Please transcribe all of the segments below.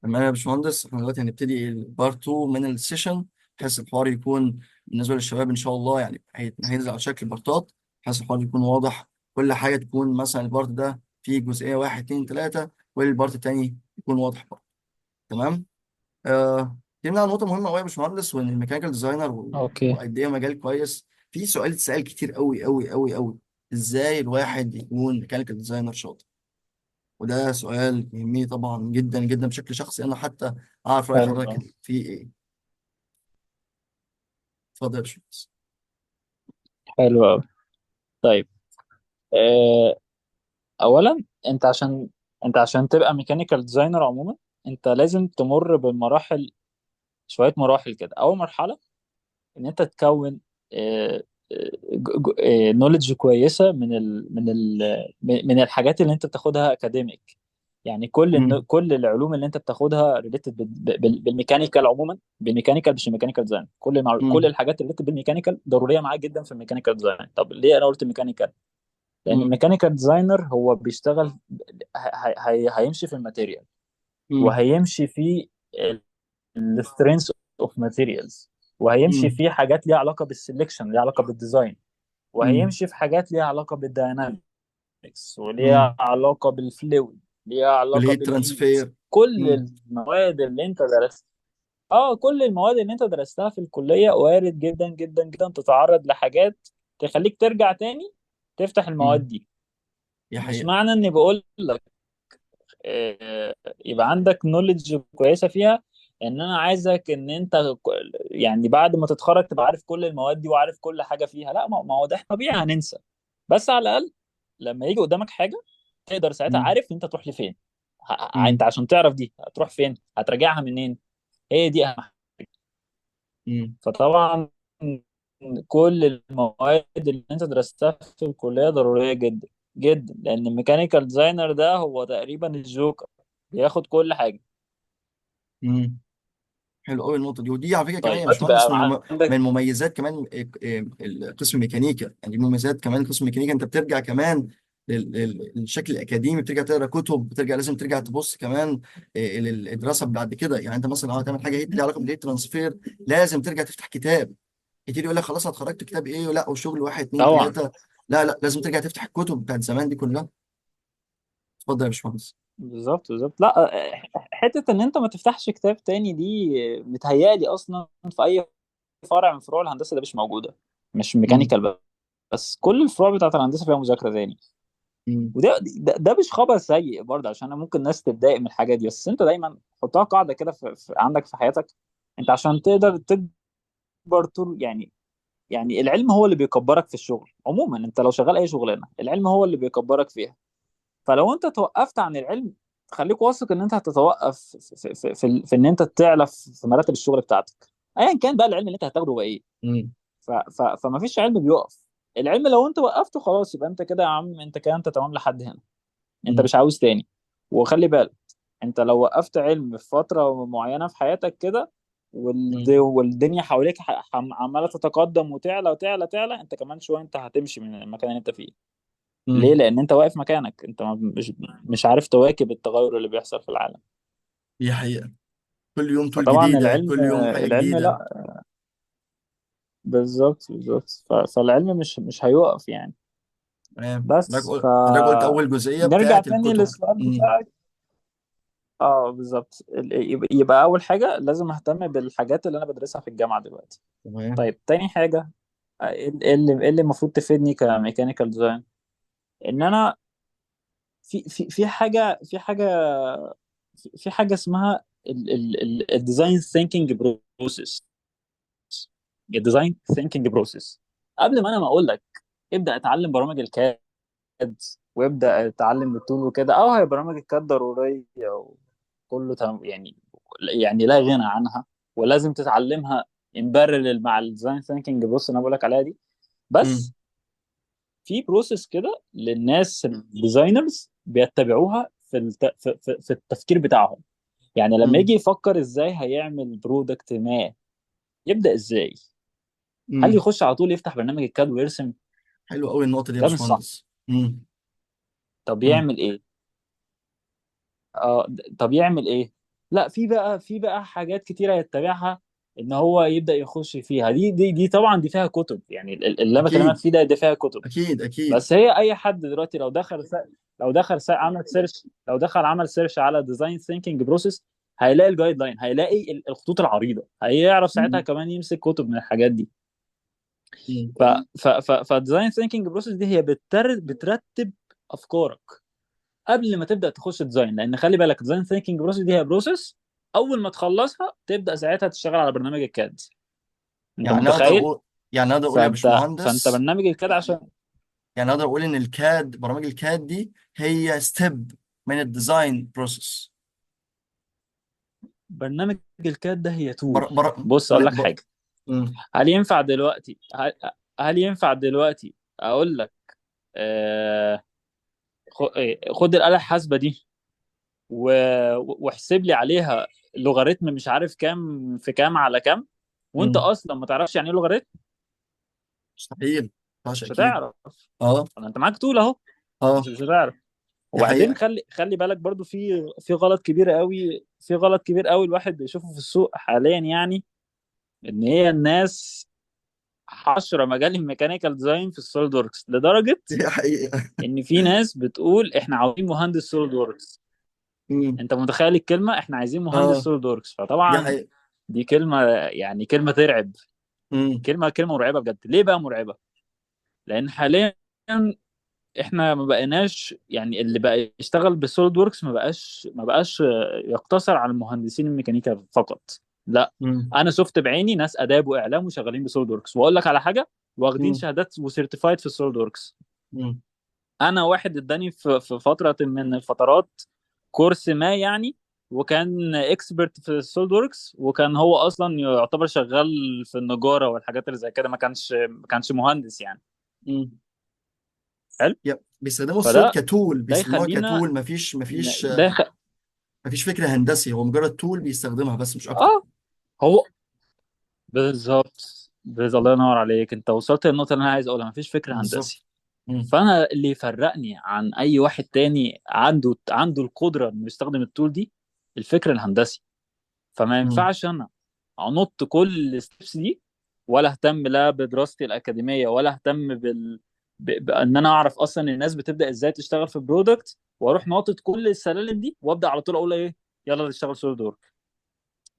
تمام يا باشمهندس، احنا دلوقتي هنبتدي ال part 2 من ال session، بحيث الحوار يكون بالنسبة للشباب ان شاء الله. يعني هينزل على شكل بارتات بحيث الحوار يكون واضح. كل حاجة تكون مثلا ال part ده فيه جزئية واحد اتنين تلاته، وال part التاني يكون واضح برضه. تمام. اتكلمنا عن نقطة مهمة قوي يا باشمهندس، وان ال mechanical designer okay. وقد ايه مجال كويس. في سؤال اتسال كتير قوي قوي قوي قوي: ازاي الواحد يكون mechanical designer شاطر؟ وده سؤال يهمني طبعا جدا جدا بشكل شخصي انا، حتى اعرف راي حلو أوي. حضرتك في ايه. اتفضل يا باشمهندس. حلو أوي. طيب، آه، اولا انت عشان تبقى mechanical designer عموما، انت لازم تمر بالمراحل، شوية مراحل كده. اول مرحلة ان انت تكون knowledge كويسة من الحاجات اللي انت بتاخدها academic. يعني مم. كل العلوم اللي انت بتاخدها related بال mechanical عموما، بال mechanical مش الميكانيكال ديزاين. كل مم. الحاجات اللي related بال mechanical ضرورية معاك جدا في الميكانيكال ديزاين. طب ليه انا قلت mechanical؟ لان مم. ال mechanical designer هو بيشتغل، هيمشي في ال material، مم. وهيمشي في السترينث اوف ماتيريالز، وهيمشي مم. في حاجات ليها علاقة بال selection، ليها علاقة بال design، مم. وهيمشي في حاجات ليها علاقة بال dynamics، وليها مم. علاقة بال fluid، ليها علاقة والهيت بالهيت. ترانسفير. كل مم. المواد اللي انت درست اه كل المواد اللي انت درستها في الكلية وارد جدا جدا جدا تتعرض لحاجات تخليك ترجع تاني تفتح المواد مم. دي. دي مش حقيقة. معنى اني بقول لك آه، يبقى عندك knowledge كويسة فيها، ان انا عايزك ان انت يعني بعد ما تتخرج تبقى عارف كل المواد دي وعارف كل حاجة فيها. لا، ما هو ده احنا طبيعي هننسى، بس على الاقل لما يجي قدامك حاجة تقدر ساعتها مم. عارف انت تروح لفين. انت مم. عشان تعرف دي هتروح فين، هتراجعها منين، هي دي اهم حاجة. مم. فطبعا كل المواد اللي انت درستها في الكلية ضرورية جدا جدا، لان ال mechanical designer ده هو تقريبا الجوكر، بياخد كل حاجه. مم. حلو قوي النقطة دي، ودي على فكرة كمان طيب يا دلوقتي باشمهندس بقى من عندك. من مميزات كمان قسم الميكانيكا. يعني دي مميزات كمان قسم الميكانيكا، انت بترجع كمان للشكل الاكاديمي، بترجع تقرا كتب، بترجع لازم ترجع تبص كمان للدراسة بعد كده. يعني انت مثلا لو هتعمل حاجة هي ليها علاقة بالهيت ترانسفير، لازم ترجع تفتح كتاب. كتير يقول لك خلاص انا اتخرجت، كتاب ايه ولا وشغل واحد اتنين طبعا. تلاته؟ لا لا، لازم ترجع تفتح الكتب بتاعت زمان دي كلها. اتفضل يا باشمهندس. بالظبط بالظبط. لا، حتة ان انت ما تفتحش كتاب تاني دي متهيألي اصلا في اي فرع من فروع الهندسة ده مش موجوده، مش مم. ميكانيكال بس، كل الفروع بتاعت الهندسة فيها مذاكرة تاني. مم. وده ده مش خبر سيء برضه، عشان انا ممكن ناس تتضايق من الحاجة دي، بس انت دايما حطها قاعدة كده في عندك في حياتك. انت عشان تقدر تكبر طول، يعني يعني العلم هو اللي بيكبرك في الشغل عموما. انت لو شغال اي شغلانة العلم هو اللي بيكبرك فيها. فلو انت توقفت عن العلم، خليك واثق ان انت هتتوقف في ان انت تعلى في مراتب الشغل بتاعتك، ايا كان بقى العلم اللي انت هتاخده هو ايه. مم. فما فيش علم بيقف. العلم لو انت وقفته خلاص، يبقى انت كده يا عم، انت كده انت تمام لحد هنا، انت مم. مش عاوز تاني. وخلي بالك، انت لو وقفت علم في فترة معينة في حياتك كده، مم. والدنيا حواليك عمالة تتقدم وتعلى وتعلى تعلى، انت كمان شوية انت هتمشي من المكان اللي انت فيه. ليه؟ مم. لان انت واقف مكانك، انت مش عارف تواكب التغير اللي بيحصل في العالم. دي حقيقة. كل يوم طول فطبعا جديدة، العلم، كل يوم حاجة العلم جديدة. لا، بالظبط بالظبط. فالعلم مش هيقف يعني. تمام. حضرتك بس قلت حضرتك قلت أول جزئية نرجع بتاعت تاني الكتب. للسؤال امم. بتاعك. اه بالظبط. يبقى اول حاجة لازم اهتم بالحاجات اللي انا بدرسها في الجامعة دلوقتي. تمام. طيب تاني حاجه، ايه اللي المفروض تفيدني كميكانيكال ديزاين؟ ان انا في حاجه في حاجة اسمها الديزاين ثينكينج بروسيس. الديزاين ثينكينج بروسيس، قبل ما انا ما اقول لك ابدا اتعلم برامج ال CAD وابدا اتعلم ال tool وكده، اه هي برامج ال CAD ضرورية وكله تمام يعني، يعني لا غنى عنها ولازم تتعلمها in parallel مع الديزاين ثينكينج. بص انا بقول لك عليها دي، امم. بس في process كده للناس ال designers بيتبعوها في التفكير بتاعهم. يعني لما يجي امم. يفكر ازاي هيعمل product ما، يبدأ ازاي؟ هل امم. يخش على طول يفتح برنامج ال CAD ويرسم؟ حلو قوي النقطة دي يا ده مش صح. باشمهندس. امم. طب امم. يعمل ايه؟ اه، طب يعمل ايه؟ لا، في بقى حاجات كتيرة يتبعها ان هو يبدا يخش فيها. دي طبعا دي فيها كتب، يعني اللي انا بكلمك اكيد فيه ده فيها كتب. اكيد اكيد. بس هي اي حد دلوقتي لو دخل لو دخل عمل search، لو دخل عمل search على design thinking process، هيلاقي ال guideline، هيلاقي الخطوط العريضه، هيعرف ساعتها مم. كمان يمسك كتب من الحاجات دي. مم. ف ف ف فال design thinking process دي هي بترتب افكارك قبل ما تبدا تخش design. لان خلي بالك، design thinking process دي هي process، اول ما تخلصها تبدا ساعتها تشتغل على برنامج ال CAD. انت يعني اقدر متخيل؟ اقول، يعني اقدر اقول يا فانت باشمهندس، برنامج ال CAD عشان، يعني اقدر اقول ان ال CAD، برامج ال CAD دي هي step من الديزاين بروسيس. برنامج ال CAD ده هي بر تول. بر بص من اقول لك بر... حاجه، مم. هل ينفع دلوقتي اقول لك آه، خد الاله الحاسبة دي واحسب لي عليها لوغاريتم مش عارف كام في كام على كام، وانت مم. اصلا ما تعرفش يعني ايه لوغاريتم؟ مستحيل، ما ينفعش مش اكيد. هتعرف. اه. انت معاك tool اهو، بس اه. مش هتعرف. دي وبعدين حقيقة. خلي بالك برضو، في غلط كبير قوي، في غلط كبير قوي الواحد بيشوفه في السوق حاليا، يعني ان هي الناس حشرة مجال ال mechanical design في ال SolidWorks لدرجة دي حقيقة. ان في ناس بتقول احنا عاوزين مهندس سوليد ووركس. مم. انت متخيل الكلمه؟ احنا عايزين مهندس اه. سوليد ووركس. دي فطبعا حقيقة. دي كلمه، يعني كلمة ترعب، مم. كلمه مرعبة بجد. ليه بقى مرعبه؟ لان حاليا احنا ما بقيناش، يعني اللي بقى يشتغل بال SolidWorks ما بقاش يقتصر على المهندسين الميكانيكا فقط. لا، مم. انا شفت بعيني ناس اداب واعلام وشغالين ب SolidWorks، واقول لك على حاجه، واخدين مم. شهادات و certified في ال SolidWorks. مم. انا واحد اداني في فترة من الفترات course ما يعني، وكان expert في ال SolidWorks، وكان هو اصلا يعتبر شغال في النجاره والحاجات اللي زي كده، ما كانش مهندس يعني. مم. حلو. بيستخدموا السوليد فده ك tool، ده بيستخدموها يخلينا ك tool، مفيش مفيش ده يخ... مفيش فكرة هندسي، هو مجرد tool بيستخدمها بس مش اكتر. اه، هو بالظبط، بالظبط، الله ينور عليك، انت وصلت للنقطة اللي انا عايز اقولها، مفيش فكر بالظبط. هندسي. مم. فانا اللي يفرقني عن اي واحد تاني عنده القدرة انه يستخدم ال tool دي، الفكر الهندسي. فما مم. ينفعش انا انط كل ال steps دي، ولا اهتم لا بدراستي الاكاديميه، ولا اهتم بان انا اعرف اصلا الناس بتبدا ازاي تشتغل في product، واروح ناطط كل السلالم دي وابدا على طول اقول ايه، يلا نشتغل سوليد وورك.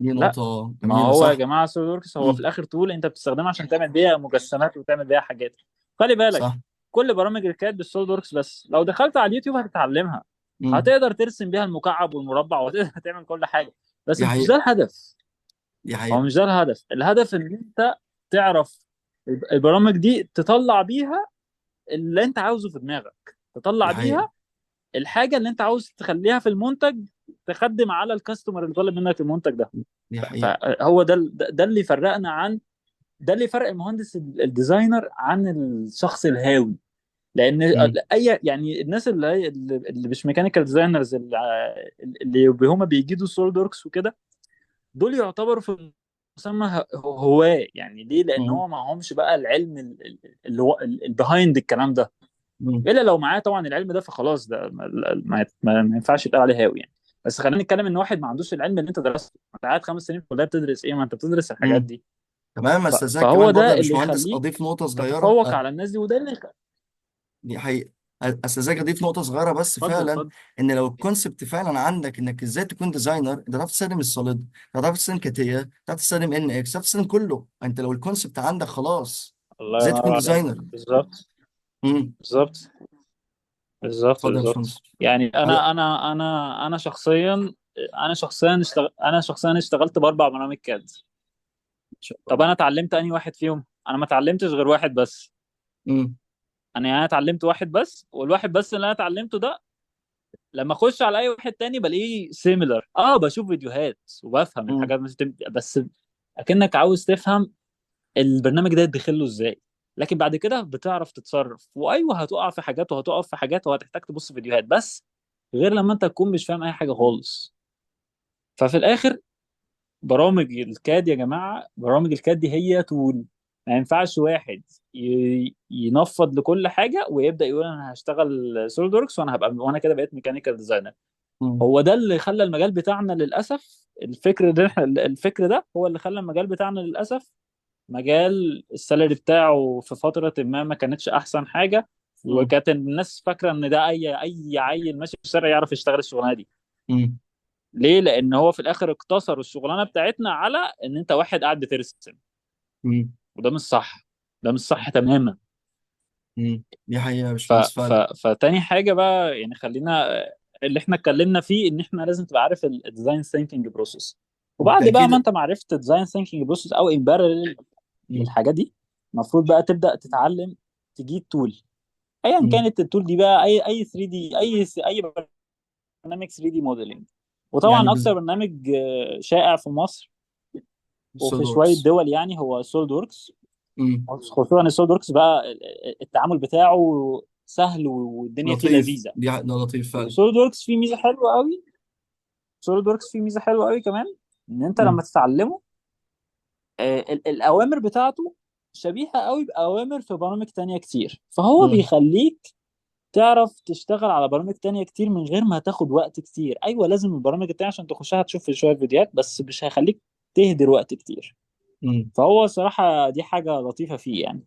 دي لا، نقطة ما جميلة، هو يا صح. جماعة SolidWorks هو في مم. الاخر tool انت بتستخدمها عشان تعمل بيها مجسمات وتعمل بيها حاجات. خلي بالك، صح. كل برامج الكاد بالسوليد ووركس، بس لو دخلت على اليوتيوب هتتعلمها، مم. هتقدر ترسم بيها المكعب والمربع وهتقدر تعمل كل حاجه، بس دي مش ده حقيقة. الهدف. دي هو حقيقة. مش ده الهدف، الهدف ان انت تعرف البرامج دي تطلع بيها اللي انت عاوزه في دماغك، دي تطلع حقيقة. بيها الحاجة اللي انت عاوز تخليها في المنتج، تخدم على ال customer اللي طالب منك المنتج ده. دي حقيقة. فهو ده اللي فرقنا عن، ده اللي فرق المهندس ال designer عن الشخص الهاوي. لان مم. اي يعني الناس اللي مش mechanical designers، اللي هما بيجيدوا SolidWorks وكده، دول يعتبروا في مسمى هواه يعني. ليه؟ لان مم. هو معهمش بقى العلم اللي هو ال behind الكلام ده. مم. الا لو معاه طبعا العلم ده فخلاص، ده ما ينفعش يتقال عليه هاوي يعني. بس خلينا نتكلم ان واحد ما عندوش العلم اللي انت درسته، انت قاعد 5 سنين في الكلية بتدرس ايه؟ ما انت بتدرس الحاجات مم. دي. تمام. استاذنك فهو كمان برضه يا ده اللي باشمهندس يخليك اضيف نقطة صغيرة. تتفوق على الناس دي، وده اللي دي حقيقة. استاذنك اضيف نقطة صغيرة بس اتفضل فعلا، اتفضل. ان لو ال concept فعلا عندك انك ازاي تكون designer، انت تعرف تستخدم ال Solid، تعرف تستخدم CATIA، تعرف تستخدم ان اكس، تعرف تستخدم كله. انت لو ال concept عندك خلاص، الله ازاي ينور تكون عليك، ديزاينر. بالظبط، امم. بالظبط، بالظبط، اتفضل يا بالظبط. باشمهندس. يعني على. انا شخصيا، انا شخصيا اشتغلت باربع برامج CAD. ان شاء طب الله. انا اتعلمت انهي واحد فيهم؟ انا ما اتعلمتش غير واحد بس. امم. انا يعني اتعلمت واحد بس، والواحد بس اللي انا اتعلمته ده لما اخش على اي واحد تاني بلاقيه similar. اه، بشوف فيديوهات وبفهم امم. الحاجات، مش بس اكنك عاوز تفهم البرنامج ده يدخله ازاي. لكن بعد كده بتعرف تتصرف، وايوة هتقع في حاجات وهتقف في حاجات وهتحتاج تبص فيديوهات، بس غير لما انت تكون مش فاهم اي حاجة خالص. ففي الاخر، برامج ال CAD يا جماعه، برامج ال CAD دي هي tool. ما ينفعش واحد ينفض لكل حاجة ويبدا يقول انا هشتغل سوليد وركس، وانا هبقى، وانا كده بقيت mechanical designer. امم. هو ده اللي خلى المجال بتاعنا للاسف الفكر ده، الفكر ده هو اللي خلى المجال بتاعنا للاسف، مجال ال salary بتاعه في فترة ما ما كانتش احسن حاجه، مم. وكانت الناس فاكره ان ده اي عيل ماشي في الشارع يعرف يشتغل الشغلانة دي. مم. ليه؟ لان هو في الاخر اقتصر الشغلانة بتاعتنا على ان انت واحد قاعد بترسم، مم. وده مش صح، ده مش صح تماما. مم. دي حقيقة يا ف باشمهندس ف فعلا. فتاني حاجة بقى، يعني خلينا اللي احنا اتكلمنا فيه ان احنا لازم تبقى عارف الديزاين ثينكينج بروسيس. وبعد بقى ما وبالتأكيد. انت ما عرفت design thinking process او in parallel مم. للحاجات دي، المفروض بقى تبدا تتعلم تجيب tool، ايا مم. كانت ال tool دي بقى، اي 3 دي، اي برنامج 3 دي موديلنج. يعني وطبعا اكتر برنامج شائع في مصر سوليد وفي شوية ووركس. دول يعني هو سوليد ووركس. خصوصا ال SolidWorks بقى التعامل بتاعه سهل والدنيا فيه لطيف، لذيذه. ده لطيف فعلا. وسوليد ووركس فيه ميزة حلوة قوي، SolidWorks فيه ميزة حلوة قوي كمان، ان انت مم. لما تتعلمه الاوامر بتاعته شبيهه قوي باوامر في برامج تانية كتير، فهو مم. بيخليك تعرف تشتغل على برامج تانية كتير من غير ما تاخد وقت كتير. ايوه لازم البرامج التانية عشان تخشها تشوف شوية فيديوهات، بس مش هيخليك تهدر وقت كتير. مم. فهو صراحة دي حاجة لطيفة فيه يعني.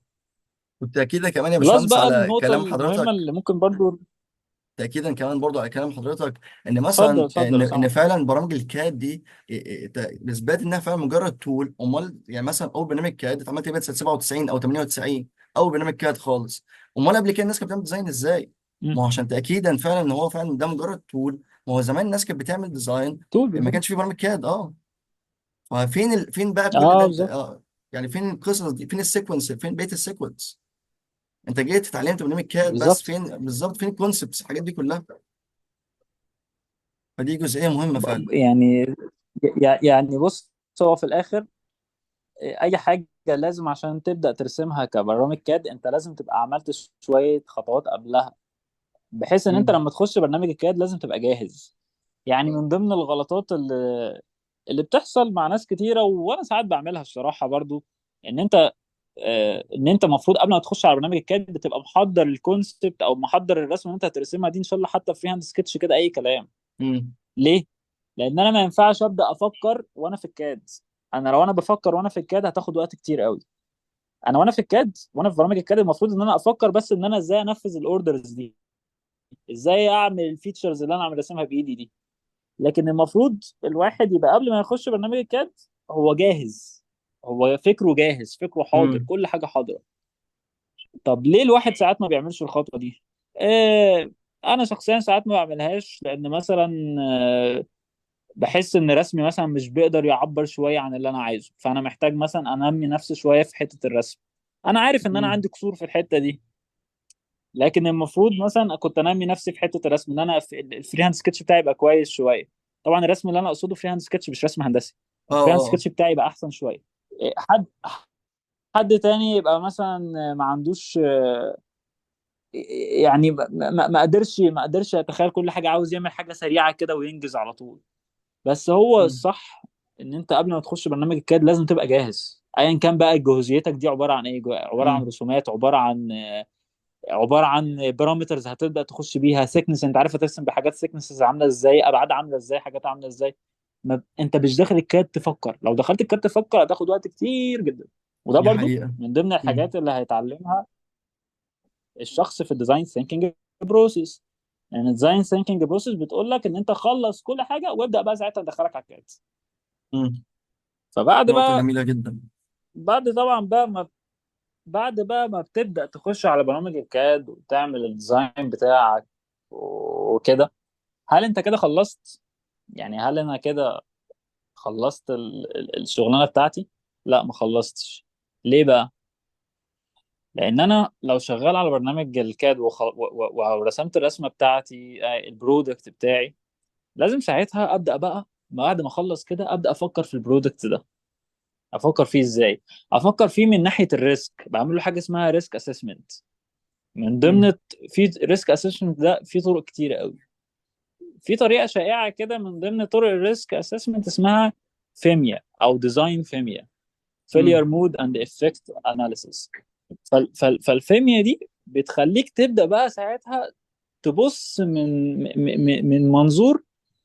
وبالتأكيد كمان يا بلس باشمهندس بقى على النقطة كلام المهمة حضرتك، اللي ممكن برضو. تأكيدا كمان برضو على كلام حضرتك، ان اتفضل مثلا اتفضل ان يا ان سامح. فعلا برامج ال CAD دي اثبات انها فعلا مجرد tool. امال يعني مثلا اول برنامج CAD اتعمل تقريبا سنة 97 او 98، اول برنامج CAD خالص. امال قبل كده الناس كانت بتعمل design ازاي؟ مم. ما هو عشان تاكيدا فعلا ان هو فعلا ده مجرد tool. ما هو زمان الناس كانت بتعمل design، tool ما بالظبط. كانش في برامج CAD. اه، ففين فين بقى كل اه ده انت بالظبط. يعني فين القصص دي؟ فين ال sequence؟ فين بقية ال sequence؟ انت جيت اتعلمت برنامج CAD، بس بالظبط. فين بالظبط؟ فين ال concepts الحاجات دي كلها؟ فدي جزئية مهمة فعلا. يعني يعني بص، هو في الاخر اي حاجة لازم عشان تبدا ترسمها كبرامج CAD انت لازم تبقى عملت شوية خطوات قبلها، بحيث ان انت مم. لما تخش برنامج ال CAD لازم تبقى جاهز. يعني من ضمن الغلطات اللي بتحصل مع ناس كتيره، وانا ساعات بعملها الصراحة برضو، ان انت ان انت المفروض قبل ما تخش على برنامج ال CAD بتبقى محضر ال concept او محضر الرسمة اللي انت هترسمها دي، ان شاء الله حتى free hand sketch كده اي كلام. مم. ليه؟ لان انا ما ينفعش ابدا افكر وانا في ال CAD. انا لو انا بفكر وانا في ال CAD هتاخد وقت كتير قوي. انا وانا في ال CAD وانا في برامج ال CAD المفروض ان انا افكر بس ان انا ازاي انفذ ال orders دي، ازاي اعمل ال features اللي انا عم راسمها بايدي دي. لكن المفروض الواحد يبقى قبل ما يخش برنامج ال CAD هو جاهز، هو فكرة جاهز، فكرة حاضر، مم. كل حاجة حاضره. طب ليه الواحد ساعات ما بيعملش الخطوة دي؟ آه، انا شخصيا ساعات ما بعملهاش، لان مثلا بحس ان رسمي مثلا مش بيقدر يعبر شوية عن اللي انا عايزه، فانا محتاج مثلا انمي نفسي شوية في حتة الرسم. انا عارف ان انا مم. عندي قصور في الحتة دي، لكن المفروض مثلا كنت انمي نفسي في حتة الرسم، ان انا في ال free hand sketch بتاعي يبقى كويس شويه. طبعا الرسم اللي انا اقصده free hand sketch مش رسم هندسي. اه الفري هاند اه آه. سكتش بتاعي يبقى احسن شويه. إيه، حد تاني يبقى مثلا ما عندوش يعني ما قدرش يتخيل كل حاجه، عاوز يعمل حاجة سريعة كده وينجز على طول. بس هو مم. الصح ان انت قبل ما تخش برنامج ال CAD لازم تبقى جاهز، ايا كان بقى جاهزيتك دي عبارة عن ايه، عبارة عن مم. رسومات، عباره عن parameters هتبدا تخش بيها thickness، انت عارف هترسم بحاجات thicknesses عامله ازاي، ابعاد عامله ازاي، حاجات عامله ازاي. ما انت مش داخل ال CAD تفكر، لو دخلت ال CAD تفكر هتاخد وقت كتير جدا. وده دي برضو حقيقة. من ضمن مم. الحاجات اللي هيتعلمها الشخص في الديزاين ثينكينج بروسيس. يعني ال design thinking process بتقول لك ان انت خلص كل حاجة وابدا بقى ساعتها ندخلك على ال CAD. مم. فبعد نقطة بقى، جميلة جدا. بعد طبعا بقى ما بعد بقى ما بتبدا تخش على برامج ال CAD وتعمل ال design بتاعك وكده، هل انت كده خلصت؟ يعني هل انا كده خلصت الشغلانة بتاعتي؟ لا، ما خلصتش. ليه بقى؟ لان انا لو شغال على برنامج ال CAD ورسمت الرسمة بتاعتي ال product بتاعي، لازم ساعتها ابدا بقى بعد ما اخلص كده ابدا افكر في ال product ده. افكر فيه ازاي؟ افكر فيه من ناحية ال risk، بعمل له حاجة اسمها risk assessment. من مم. ضمن في risk assessment ده في طرق كتيرة قوي. في طريقه شائعة كده من ضمن طرق ال risk assessment اسمها FMEA او design FMEA، مم. فيلير مود اند افكت اناليسيس. فال FMEA دي بتخليك تبدا بقى ساعتها تبص من منظور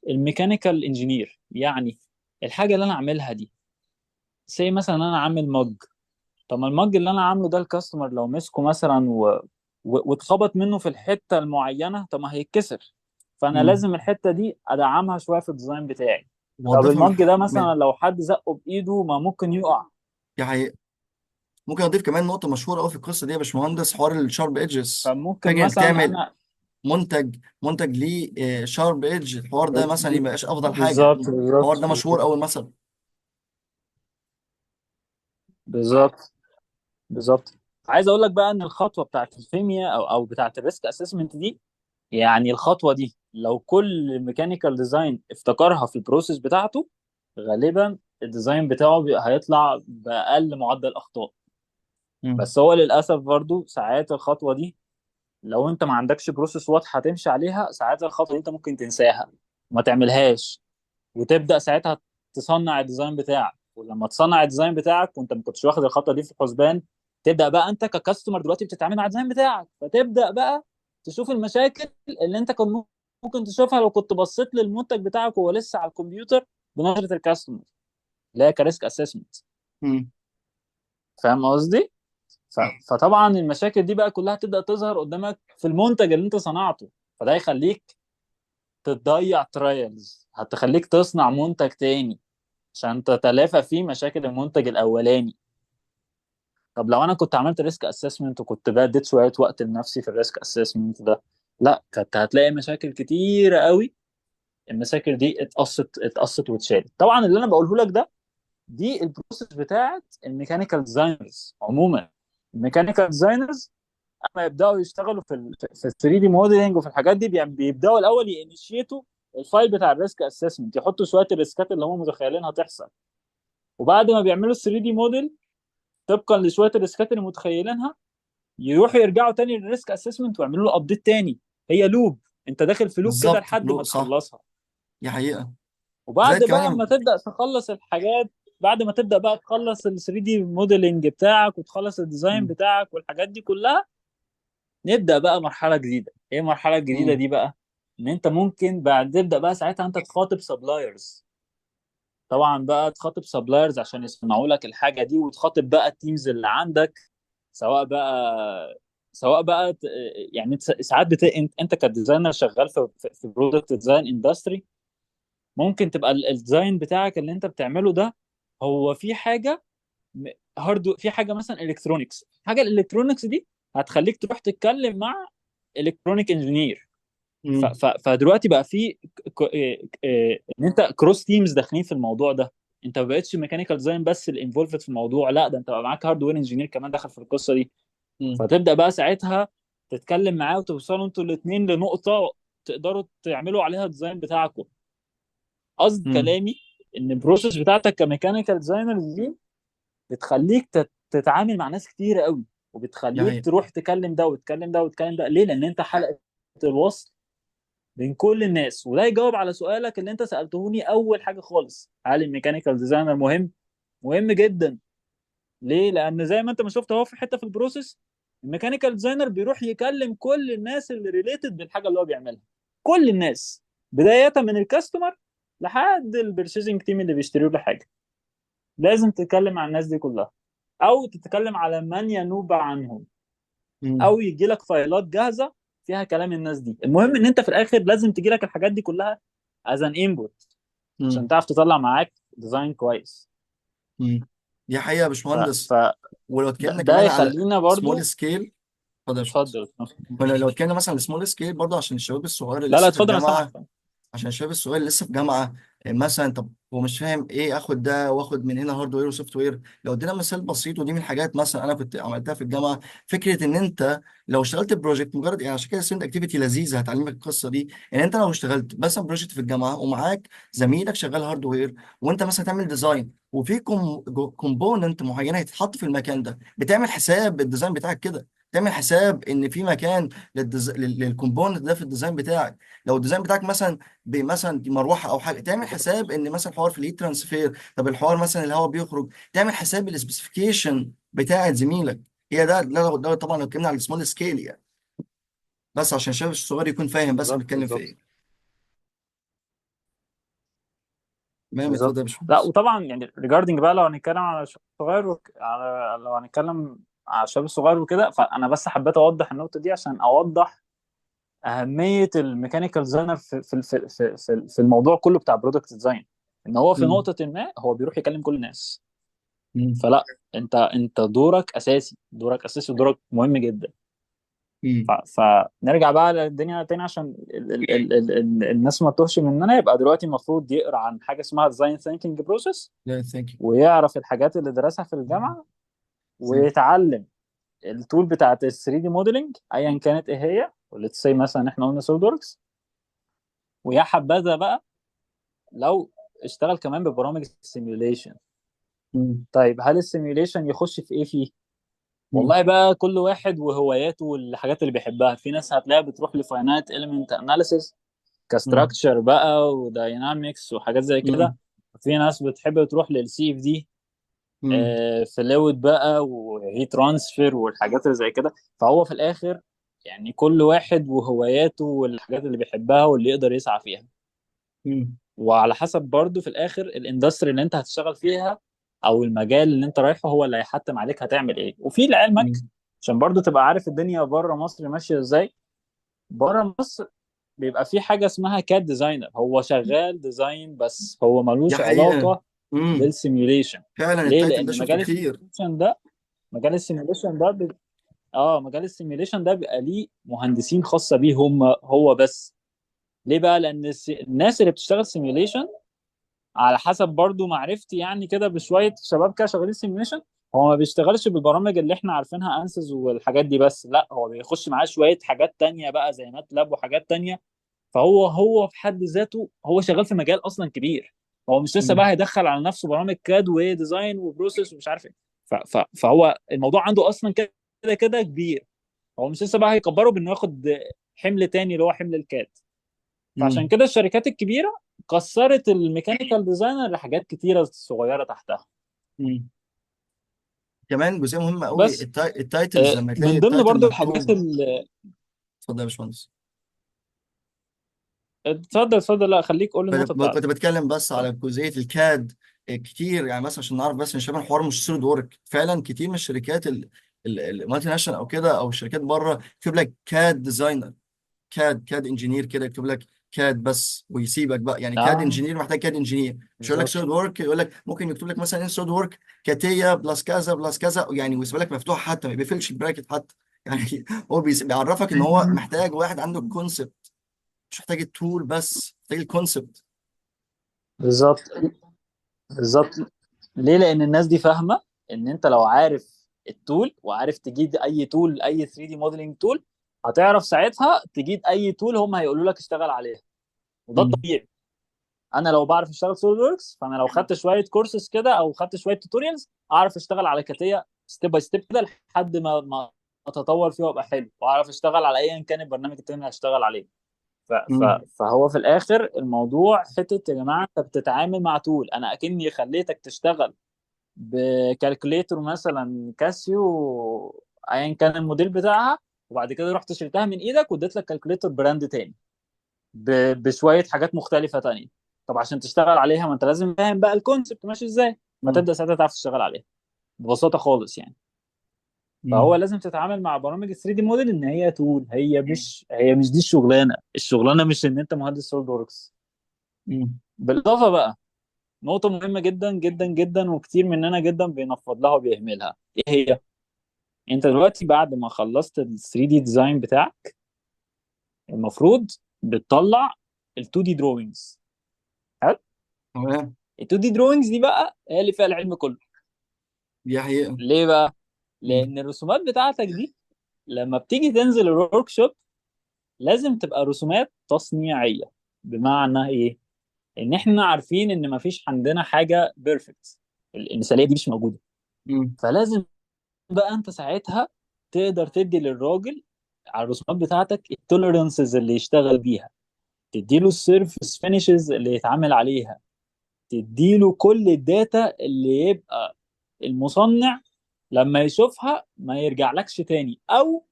الميكانيكال انجينير. يعني الحاجة اللي انا عاملها دي، say مثلا انا عامل mug، طب ما ال mug اللي انا عامله ده ال customer لو مسكه مثلا واتخبط منه في الحتة المعينه، طب ما هيتكسر. فانا مم. لازم الحتة دي ادعمها شوية في ال design بتاعي. طب وأضيفها من ال mug حق ده من مثلا لو حد زقه بايده ما ممكن يقع. دي حقيقة. ممكن أضيف كمان نقطة مشهورة أوي في القصة دي يا باشمهندس، حوار الشارب إيدجز. فممكن فكرة إنك مثلا تعمل انا منتج ليه sharp edge، الحوار ده مثلا يبقاش أفضل حاجة. بالظبط الحوار بالظبط ده مشهور بالظبط أوي مثلا. بالظبط بالظبط. عايز اقول لك بقى ان الخطوة بتاعت ال FMEA او بتاعت ال risk assessment دي، يعني الخطوة دي لو كل mechanical design افتكرها في ال process بتاعته، غالبا ال design بتاعه هيطلع باقل معدل اخطاء. مم. بس هو للاسف برضو ساعات الخطوة دي، لو انت ما عندكش process واضحة تمشي عليها، ساعات الخطوة دي انت ممكن تنساها وما تعملهاش، وتبدا ساعتها تصنع ال design بتاعك. ولما تصنع ال design بتاعك وانت ما كنتش واخد الخطوة دي في الحسبان، تبدا بقى انت ك customer دلوقتي بتتعامل مع ال design بتاعك، فتبدا بقى تشوف المشاكل اللي انت كنت ممكن تشوفها لو كنت بصيت للمنتج بتاعك وهو لسه على الكمبيوتر بنظره ال customer، اللي هي كريسك اسسمنت. مم. فاهم قصدي؟ فطبعا المشاكل دي بقى كلها تبدا تظهر قدامك في المنتج اللي انت صنعته، فده يخليك تضيع trials، هتخليك تصنع منتج تاني عشان تتلافى فيه مشاكل المنتج الاولاني. طب لو انا كنت عملت risk assessment وكنت بقى اديت شوية وقت لنفسي في ال risk assessment ده، لا كنت هتلاقي مشاكل كتيرة قوي. المشاكل دي اتقصت واتشالت. طبعا اللي انا بقوله لك ده، دي ال process بتاعت ال mechanical designers عموما. ال mechanical designers اما يبداوا يشتغلوا في 3 دي موديلنج وفي الحاجات دي، بيبداوا الاول ينشيتوا ال file بتاع الريسك اسسمنت، يحطوا شوية ال risk ات اللي هم متخيلينها تحصل. وبعد ما بيعملوا ال 3 دي موديل طبقا لشويه ال risk ات اللي متخيلينها، يروحوا يرجعوا تاني لل risk assessment ويعملوا له update تاني. هي loop، انت داخل في loop كده بالظبط، لحد ما لو صح. تخلصها. دي حقيقة. وبعد زائد بقى ما كمان. تبدا تخلص الحاجات، بعد ما تبدا بقى تخلص ال 3 دي موديلنج بتاعك وتخلص ال design مم. بتاعك والحاجات دي كلها، نبدا بقى مرحلة جديده. ايه المرحلة الجديدة مم. دي بقى؟ ان انت ممكن بعد تبدا بقى ساعتها انت تخاطب suppliers. طبعا بقى تخاطب suppliers عشان يصنعوا لك الحاجة دي، وتخاطب بقى ال teams اللي عندك، سواء بقى سواء بقى يعني انت ساعات انت ك designer شغال في product design industry، ممكن تبقى ال design بتاعك اللي انت بتعمله ده هو في حاجة hard، في حاجة مثلا electronics. حاجة ال electronics دي هتخليك تروح تتكلم مع electronic engineer. مم. فدلوقتي بقى في ان انت cross teams داخلين في الموضوع ده. انت ما بقتش mechanical design بس ال involved في الموضوع، لا ده انت بقى معاك hardware engineer كمان دخل في القصة دي. مم. فتبدا بقى ساعتها تتكلم معاه وتوصلوا انتوا الاثنين لنقطة تقدروا تعملوا عليها ال design بتاعكم. قصد مم. كلامي ان ال process بتاعتك ك mechanical designer دي بتخليك تتعامل مع ناس كتير قوي، دي وبتخليك حقيقة. تروح تكلم ده وتكلم ده وتكلم ده. ليه؟ لان انت حلقة الوصل بين كل الناس. وده يجاوب على سؤالك اللي انت سالتهوني اول حاجة خالص، هل ال mechanical designer مهم؟ مهم جدا. ليه؟ لان زي ما انت ما شفت اهو في حتة في ال process، ال mechanical designer بيروح يكلم كل الناس اللي related بالحاجة اللي هو بيعملها، كل الناس، بداية من ال customer لحد ال purchasing team اللي بيشتروا له حاجه. لازم تتكلم مع الناس دي كلها، او تتكلم على من ينوب عنهم، مم. او يجي لك file ات جاهزة فيها كلام الناس دي. المهم ان انت في الاخر لازم تجي لك الحاجات دي كلها as an input عشان مم. تعرف تطلع معاك design كويس. مم. دي حقيقة يا ف باشمهندس. ف ولو ده اتكلمنا ده كمان على يخلينا سمول برضو. scale. اتفضل يا باشمهندس. اتفضل. ولا لو اتكلمنا مثلا على small scale برضه عشان الشباب الصغير اللي لا لا لسه في اتفضل انا سامعك. الجامعة، عشان الشباب الصغير لسه في جامعه، مثلا طب هو مش فاهم ايه، اخد ده واخد من هنا hardware و software. لو ادينا مثال بسيط، ودي من الحاجات مثلا انا كنت عملتها في الجامعه، فكرة ان انت لو اشتغلت project مجرد يعني، عشان كده student activity لذيذة هتعلمك القصة دي. ان انت لو اشتغلت مثلا project في الجامعة ومعاك زميلك شغال hardware، وانت مثلا تعمل design، وفي component معينة هيتحط في المكان ده، بتعمل حساب ال design بتاعك كده، تعمل حساب ان في مكان لل component ده في ال design بتاعك. لو ال design بتاعك مثلا مثلا مروحة او حاجه، تعمل بالظبط حساب ان مثلا حوار في الهيت ترانسفير، طب الحوار مثلا الهواء بيخرج، تعمل حساب ال specification بتاعه زميلك. هي ده طبعا لو اتكلمنا على ال small scale يعني، بس عشان الشباب الصغير يكون فاهم بس بالظبط بنتكلم في بالظبط. ايه. تمام، اتفضل بالظبط. يا لا باشمهندس. وطبعا يعني regarding بقى، لو هنتكلم على الشباب الصغير على لو هنتكلم على الشباب الصغير وكده، فانا بس حبيت اوضح النقطة دي عشان اوضح اهمية ال mechanical designer في الموضوع كله بتاع product design، ان هو في مم. نقطة ما هو بيروح يكلم كل الناس. مم. فلا، انت دورك اساسي، دورك اساسي ودورك مهم جدا. مم. فنرجع بقى للدنيا تاني عشان ال ال ال ال ال الناس ما تتوهش مننا. يبقى دلوقتي المفروض يقرا عن حاجة اسمها design thinking process، لا، thank you. ويعرف الحاجات اللي درسها في الجامعه، ويتعلم ال tool بتاعت ال 3 دي موديلنج ايا كانت ايه هي، let's say مثلا احنا قلنا سوليد وركس. ويا حبذا بقى لو اشتغل كمان ببرامج ال simulation. مم. طيب هل ال simulation يخش في ايه فيه؟ مم. والله بقى كل واحد وهواياته والحاجات اللي بيحبها. في ناس هتلاقيها بتروح ل finite element analysis مم. ك structure بقى و dynamics وحاجات زي كده. مم. في ناس بتحب تروح للسي اف دي، مم. fluid بقى و heat transfer والحاجات اللي زي كده. فهو في الاخر يعني كل واحد وهواياته والحاجات اللي بيحبها واللي يقدر يسعى فيها. مم. وعلى حسب برضو في الاخر ال industry اللي انت هتشتغل فيها او المجال اللي انت رايحة هو اللي هيحتم عليك هتعمل ايه. وفي لعلمك مم. عشان برضو تبقى عارف الدنيا بره مصر ماشية ازاي. بره مصر بيبقى في حاجة اسمها CAD designer، هو شغال design بس هو دي ملوش حقيقة. علاقة مم. بال simulation. فعلا ليه؟ التايتل ده لان شفته مجال كتير. السيميوليشن ده، مجال ال simulation ده بي... اه مجال ال simulation ده بيبقى ليه مهندسين خاصة بيه هم هو بس. ليه بقى؟ لان الناس اللي بتشتغل simulation، على حسب برضو معرفتي يعني كده بشوية شباب كده شغالين simulation، هو ما بيشتغلش بالبرامج اللي احنا عارفينها Ansys والحاجات دي بس، لا هو بيخش معاه شوية حاجات تانية بقى زي MATLAB وحاجات تانية. فهو هو في حد ذاته هو شغال في مجال اصلا كبير، هو مش لسه مم. بقى هيدخل على نفسه برامج CAD و design و process ومش عارف ايه. فهو الموضوع عنده اصلا كده كده كبير، هو مش لسه بقى هيكبره بانه ياخد حمل تاني اللي هو حمل ال CAD. فعشان مم. كده الشركات الكبيرة كسرت ال mechanical designer لحاجات كتيرة صغيرة تحتها. مم. كمان جزئية مهمة قوي، بس ال titles لما تلاقي من ضمن التايتل برضو الحاجات مكتوب. اللي، اتفضل يا باشمهندس. اتفضل اتفضل، لا خليك قول النقطة كنت بتاعتك. بتكلم بس اتفضل. على جزئية ال CAD. كتير يعني، مثلا عشان نعرف بس ان شباب الحوار مش سوليد وورك. فعلا كتير من الشركات ال multinational او كده، او الشركات بره، يكتب لك CAD designer، كاد انجينير كده، يكتب لك CAD بس ويسيبك بقى. يعني كاد اه engineer محتاج CAD engineer، مش يقول لك بالظبط. سوليد وورك. يقول لك ممكن يكتب لك مثلا ان سوليد وورك CATIA plus كذا plus كذا يعني، ويسيب لك مفتوح حتى ما بيقفلش ال bracket حتى يعني هو بيعرفك ان هو محتاج واحد عنده ال concept، مش محتاج ال tool بس، محتاج ال concept. بالظبط. بالظبط. ليه؟ لان الناس دي فاهمه ان انت لو عارف ال tool وعارف تجيد اي tool، اي 3 دي modeling tool، هتعرف ساعتها تجيد اي tool هم هيقولوا لك اشتغل عليها. وده مم. الطبيعي. انا لو بعرف اشتغل سوليد وركس، فانا لو خدت شوية كورسز كده او خدت شوية tutorials اعرف اشتغل على CATIA step by step كده لحد ما اتطور فيه وابقى حلو واعرف اشتغل على ايا كان البرنامج التاني اللي هشتغل عليه. ف ف مم. فهو في الاخر الموضوع حتة يا جماعة انت بتتعامل مع tool، انا اكني خليتك تشتغل ب calculator مثلا كاسيو ايا كان الموديل بتاعها، وبعد كده رحت شلتها من ايدك واديت لك calculator brand تاني بشوية حاجات مختلفة تانية. طب عشان تشتغل عليها ما انت لازم فاهم بقى ال concept ماشي ازاي، مم. فتبدا ساعتها تعرف تشتغل عليها ببساطة خالص يعني. فهو مم. لازم تتعامل مع برامج 3 دي موديل ان هي tool، هي مش دي الشغلانه، الشغلانة مش ان انت مهندس سوليد وركس. مم. بالاضافة بقى نقطة مهمة جدا جدا جدا وكتير مننا جدا بينفض لها وبيهملها، ايه هي؟ انت دلوقتي بعد ما خلصت ال 3 دي design بتاعك المفروض بتطلع ال 2 دي drawings. حلو؟ تمام. ال 2 دي drawings دي بقى هي اللي فيها العلم كله. دي حقيقة. ليه بقى؟ مم. لان الرسومات بتاعتك دي لما بتيجي تنزل ال workshop لازم تبقى رسومات تصنيعيه. بمعنى ايه؟ ان احنا عارفين ان مفيش عندنا حاجة perfect، المثالية دي مش موجودة. مم. فلازم بقى انت ساعتها تقدر تدي للراجل على الرسومات بتاعتك ال tolerances اللي يشتغل بيها، تديله ال surface finishes اللي يتعامل عليها، تديله كل ال data اللي يبقى المصنع لما يشوفها ما يرجعلكش تاني. او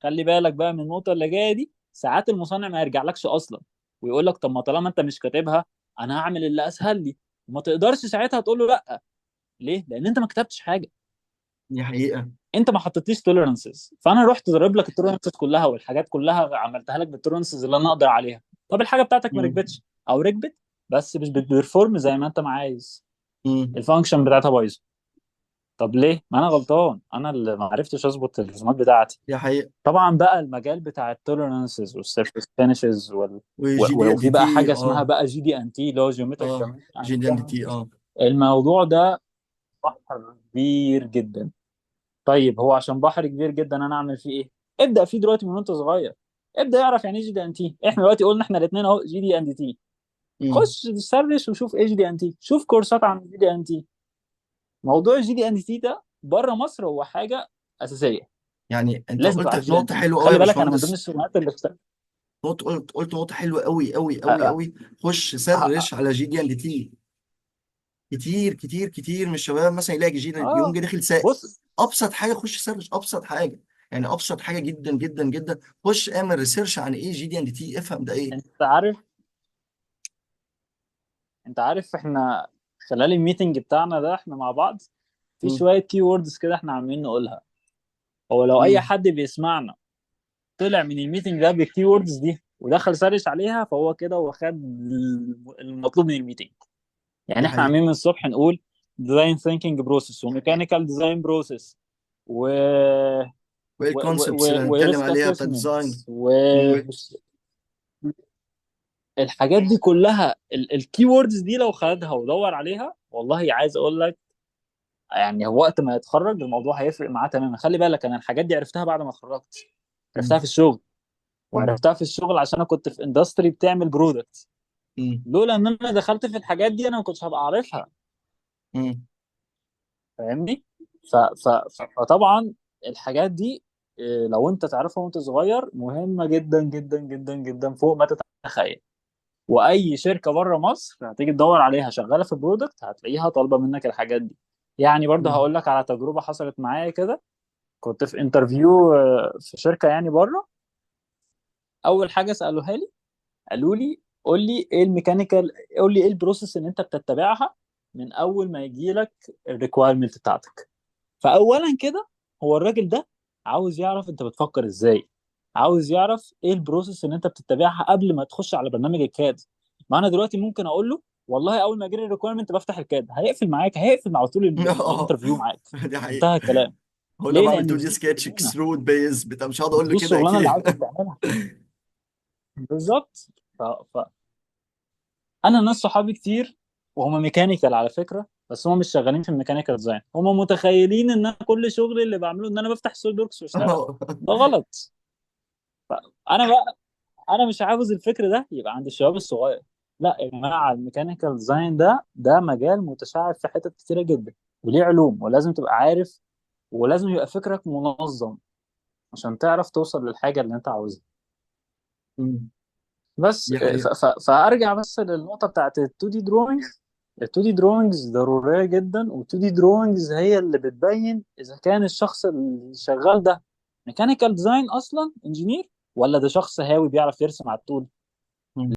خلي بالك بقى من النقطة اللي جاية دي، ساعات المصنع ما يرجعلكش اصلا ويقول لك طب ما طالما انت مش كاتبها انا هعمل اللي اسهل لي، وما تقدرش ساعتها تقول له لا. ليه؟ لان انت ما كتبتش حاجه، دي حقيقة. انت ما حطيتليش tolerances، فانا رحت ضارب لك ال tolerances كلها والحاجات كلها عملتها لك بال tolerances اللي انا اقدر عليها. طب الحاجة بتاعتك ما مم. ركبتش، او ركبت بس مش بت perform زي ما انت ما عايز، مم. ال function بتاعتها بايظه. طب ليه؟ ما انا غلطان، انا اللي ما عرفتش اظبط الرسومات بتاعتي. دي حقيقة. طبعا بقى المجال بتاع ال tolerances وال surface finishes وجي دي وفي ان بقى تي، حاجة اسمها اه. بقى جي دي ان تي، اللي هو geometric اه، جي دي ان تي، اه. الموضوع ده بحر كبير جدا. طيب هو عشان بحر كبير جدا انا اعمل فيه ايه؟ ابدا فيه دلوقتي من وانت صغير. ابدا اعرف يعني ايه جي دي ان تي. احنا دلوقتي قلنا احنا الاثنين اهو جي دي ان تي. مم. خش search وشوف ايه جي دي ان تي، شوف كورسات عن جي دي ان تي. موضوع الجي دي ان تي ده بره مصر هو حاجة اساسيه، يعني انت لازم تبقى قلت عارف جي دي ان نقطة تي. حلوة قوي يا خلي بالك انا من ضمن باشمهندس. الشغلانات اللي نقطة، قلت نقطة حلوة قوي قوي قوي قوي. خش search على جي دي ان تي. كتير كتير كتير من الشباب مثلا يلاقي جي، يقوم اه جاي داخل سائل. بص، ابسط حاجة خش search، ابسط حاجة. يعني ابسط حاجة جدا جدا جدا، خش اعمل research عن ايه جي دي ان تي، افهم ده ايه. انت عارف، انت عارف احنا خلال ال meeting بتاعنا ده احنا مع بعض في مم. شوية keywords كده احنا عاملين نقولها. هو لو اي مم. حد بيسمعنا طلع من ال meeting ده بال keywords دي ودخل search عليها، فهو كده هو خد المطلوب من ال meeting. دي يعني احنا حقيقة. عاملين من الصبح نقول design thinking process، وميكانيكال design process، و وايه و الكونسبتس و اللي هنتكلم وريسك عليها بتاع اسسمنت، design. مم. والحاجات دي كلها. ال keywords دي لو خدها ودور عليها، والله عايز اقول لك يعني هو وقت ما يتخرج الموضوع هيفرق معاه تماما. خلي بالك انا الحاجات دي عرفتها بعد ما اتخرجت، عرفتها مم. في الشغل. مم. وعرفتها في الشغل عشان انا كنت في industry بتعمل product. مم. لولا ان انا دخلت في الحاجات دي انا ما كنتش هبقى عارفها. مم. فاهمني؟ فطبعا الحاجات دي إيه، لو انت تعرفها وانت صغير مهمة جدا جدا جدا جدا فوق ما تتخيل. واي شركة بره مصر هتيجي تدور عليها شغالة في product هتلاقيها طالبة منك الحاجات دي. يعني برضه مم. هقول لك على تجربة حصلت معايا كده. كنت في interview في شركة يعني بره. اول حاجة سألوها لي، قالوا لي قول لي ايه ال mechanical، قول لي ايه ال process اللي انت بتتبعها من اول ما يجي لك ال requirement بتاعتك. فاولا كده هو الراجل ده عاوز يعرف انت بتفكر ازاي، عاوز يعرف ايه ال process اللي انت بتتبعها قبل ما تخش على برنامج ال CAD. ما انا دلوقتي ممكن اقول له والله اول ما يجي لي ال requirement بفتح ال CAD، هيقفل معاك، هيقفل على طول اه، الانترفيو معاك. دي حقيقة. انتهى الكلام. هقول له ليه؟ بعمل لان 2 مش دي دي سكتش الشغلانه، extrude base بتاع، مش هقعد مش اقول له دي كده الشغلانة اللي اكيد. عاوزك تعملها. بالظبط. ف... ف... انا ناس صحابي كتير وهم mechanical على فكره، بس هم مش شغالين في الميكانيكال ديزاين، هم متخيلين ان انا كل شغلي اللي بعمله ان انا بفتح SolidWorks واشتغل. اه. ده غلط. انا بقى انا مش عاوز الفكر ده يبقى عند الشباب الصغير. لا يا جماعه، ال mechanical design ده مجال متشعب في حتت كتيرة جدا، وليه علوم، ولازم تبقى عارف، ولازم يبقى فكرك منظم عشان تعرف توصل للحاجة اللي انت عاوزها. مم. بس دي حقيقة. فارجع بس للنقطة بتاعت ال 2 دي drawings. ال 2 دي drawings ضرورية جدا، وال 2 دي drawings هي اللي بتبين اذا كان الشخص اللي شغال ده mechanical design اصلا engineer، ولا ده شخص هاوي بيعرف يرسم على الطول.